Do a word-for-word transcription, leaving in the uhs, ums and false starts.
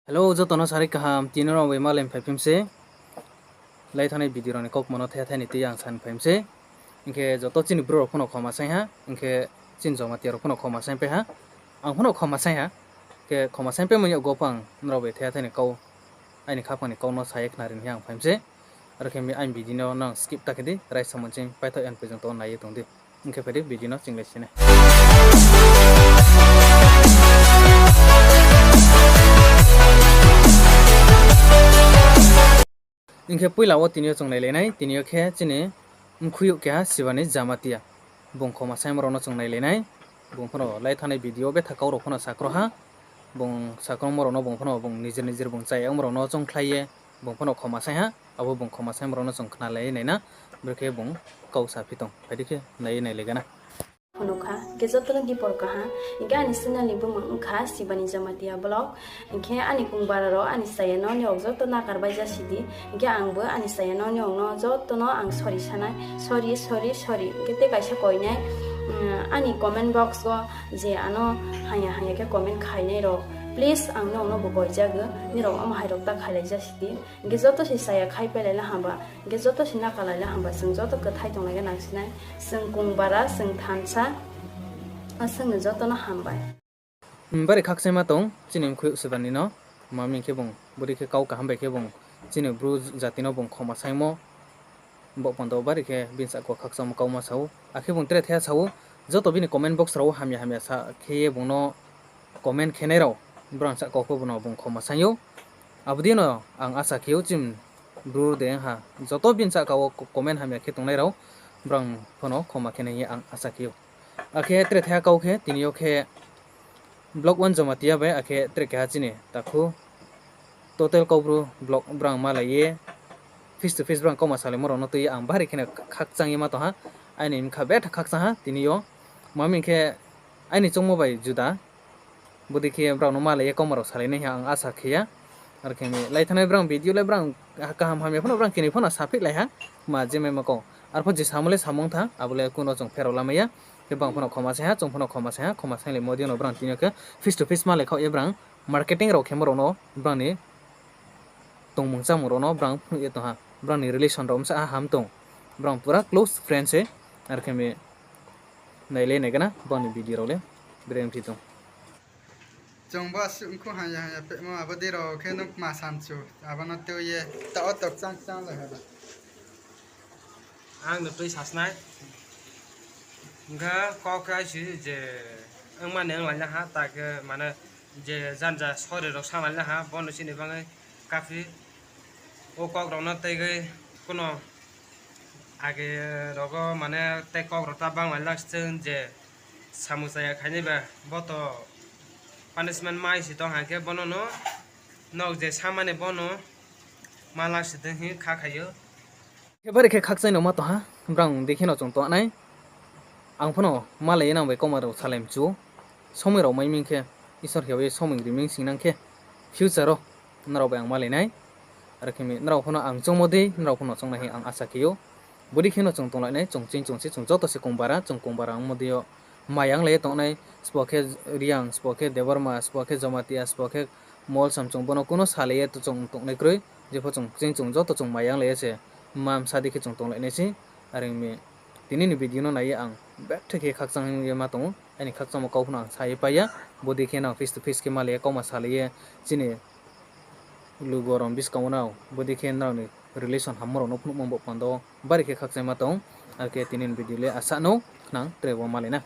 Hello, joto no sari kaham, tini rao bai malai phai phim se. Lai thanai video rao ni kaukma no thaya thai ni tei ang san phai mi se. Hing khe joto chini bru rao pho no khoma saing ha, hing khe chini Jamatia rao pho no khoma saing pai ha. Ang pho no khoma saing ha. Khe khoma saing paimo ni yakgo pho ang nrao bai thaya thai ni kau, aini khaphang ni kau no sa ye khnari ni ang phai mi se. Aro khe mi aini video no nang skip ta khe di, raisa monching paithaoh yan pojong to nai ye tong di. Hing khe phai di video no chinglai si nai. Hing khe poila wo tini yo chung nailai nai, tini yo khe chini mkhuiyouh keha Sibani Jamatia. Bung khoma saingmo rao no chung nailai nai. Bung pho no lai thanai video betha kau rao pho no sakro ha. Bung sakrongmo rao no bung pho no bung nijir nijir bung chayagmo rao no choungkhlai ye bung pho no khoma saing ha. Abo bung khoma saingmo rao no chung khnalai nai na. Brekhe bung kau saphi tong, phai di khe nai ye nailai gana. Phunukha, hing khe joto no gipor kaham, hing khe aini channel ni bumung wngkha Sibani Jamatia Vlog, hing khe aini kungbara rao aini chaya no ni rao joto nakar bai ja si di, hing khe ang bo aini chaya no ni rao no joto no ang sorry sanai, sorry, sorry, sorry, hing khe tei kaisa koinai, mm, aini comment box wo je ano haya haya khe comment khainai rao, please ang ni rao no bo boijago, ni rao omo hai rao ta khailai ja si di. Hing khe joto se chaya khai pailai le hamba, hing khe joto se nakalai le hamba, chwng joto kwthai tonglai khe nang sinai, chwng kungbara, chwng thansa, aswk no joto no hambai. Bari khakchangma tong chini mkhuiyouh Sibani no, mami khe bung bodi khe kau kaham bai khe bung chini bru jati no bung khoma saingmo, bo pando bari khe bini sahka wo khakchangmo kauma sa ou, akhe bung tre thaya sa ou, joto bini comment box rao wo hamya hamya sa khe ye bung no comment khenai rao, brang sahka wo pho bung no bung khoma saing ou. Abo dei no ang asa khe ou chini bru de ha, joto bini sahka wo comment hamya khe tongnai rao, brang pho no khoma khe nai hing ye ang asa khe ou. Akhe tre thaya kau khe tini yo khe Vlog One Jamatia bai, akhe tre keha chini takhu Total Kaubru vlog brang malai ye face to face brang kauma salaimo rao no tui ye ang bari khe no khakchang ye ma tong ha. Aini bkha betha khakchang ha tini yo. Mami khe aini choungmo bai juda. Bodi khe brao no malai ye kauma rao salai nai ha ang asa khe ya. Ar khe mi lai thanai brang video le brang kaham hamya pho no brang kini pho no saphihlai ha. Ma je maima kau. Arpho je samo le samung tha, abo le kuno chung pherao lamai ya. Khe brang pho no khoma saing ha, chung pho no khoma saing ha, khoma sainglaimo dei no brang tini yo khe face to face malai khaoh ye brang marketing rao khemo rao no brang ni tongmung chámung rao no brang phnuh ye tong ha. Brang ni relation rao bsa ha ham tong. Brang pura close friend se. Ar khe mi nailai nai gana brang ni video rao le breng phi tong. Chung bo asuh mkhu haya haya pehmo abo dei rao khe nung kma samchu, abo no tui ye taoh wo tok chang chang lai ha. Ang no tui sasnai. Hingkha kau khe aisi je wngmani wnglai na ha, ta khe mane je janja sori rao sanglai na ha, bono chini bagwi kaphi. O kok rao no tei gwi kuno age rogo mane tei kok rao ta banglai lak se je samung chaya khainai ba bo to punishment mai si tong ha khe bono no nok je samani bono ma lak se tong hi kha khai ou. Khe bari khe khakchang no ma tong ha, brang dei khe no chung tong nai. Ang pho no malai ye nang bai kauma rao salai mchu ou. Somoi rao mai ming khe, Isor khe bai somoi ri ming sing nang khe, future wo nrao bai ang malai nai. Aro khe mi nrao pho no ang choungmo dei nrao pho no choung nai hing ang asa khe ou. Bodi khe no chung tonglai nai, chung ching chung se chung joto se kungbara, chung kungbara ongmo dei yo mayang lai ye tong nai, sbo khe Reang, sbo khe Debbarma, sbo khe Jamatia, sbo khe Molsom, chung bono kuno salai ye to chung tongnai kroi, jepho chung ching chung joto chung mayang lai ye se ma bsa dei khe chung tonglai nai se. Are ong mi tini ni video no nai ye ang betha khe khakchang ye ma tong ou, aini khakchangmo kau pho no ang sa ye pai ya, bodi khe no face to face khe malai ye kauma salai ye chini lugo rao ni buskang wo nrao bodi khe nrao ni relation hammo rao no phnuhmo bo pando bari khe khakchangma tong. Ar khe tini ni video le asuh no, khnang tre wo malai na.